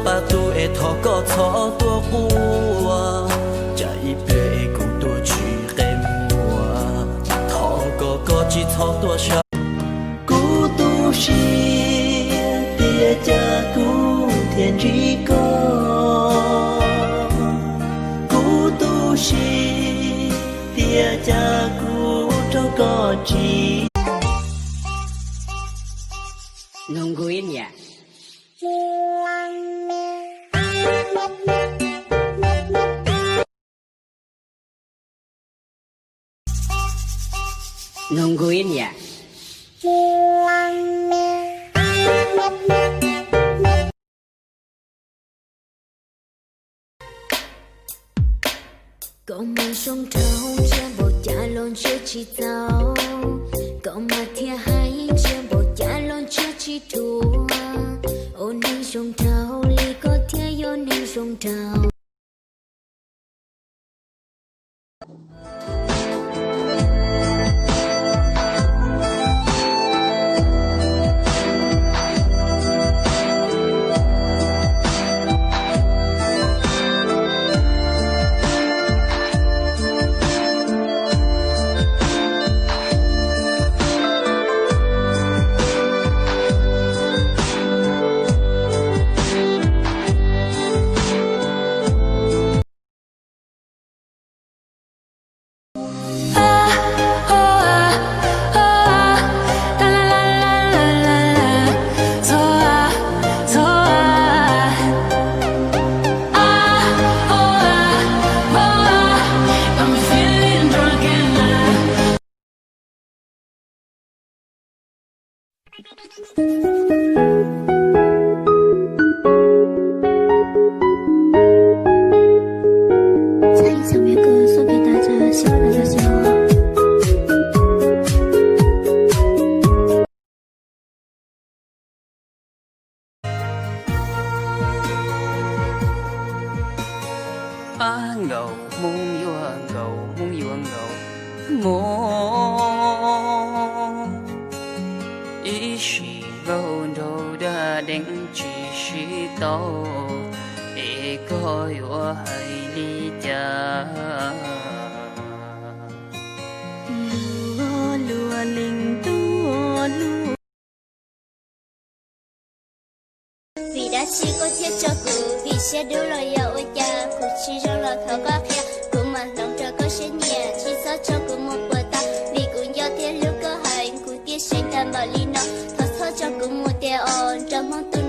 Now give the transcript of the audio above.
Pab tub es thov koj txhob tuaj quaj, cas ib pliag es kuv tuaj tsis qe muag, thov koj koj tsis txhob tuaj saib. Kuv tu siab tias cas kuv thiaj ntsib koj, kuv tu siab tias cas kuv raug koj tsim. Koj mas zoo nraug ntsia npaum cas los ntsia tsis txaus, koj mas thiaj hais ntsia npaum cas los ntsia tsis dhuav. Ua neeg zoo nraug li koj thiaj yog neeg zoo nraug. Pab nkaus hmoob yuav nkaus, hmoob yuav nkaus hmoob. Ib sim nkaus nraug dag deev tsis sib tau, es koj yuav hais li cas? Luag luag leej tuaj luag. Vim dab tsi koj thiaj tso kuv, vim siab dub los yog ua cas, kuv tsis zoo los thov koj qhia, kuv mam hloov rau koj siab nyiam, tsis txhob tso kuv mus puas tas, vim kuv nco thiab hlub koj heev, kuv thiaj seev tag npaum li no, thov txhob tso kuv mus tiag os, nrog hmoob tu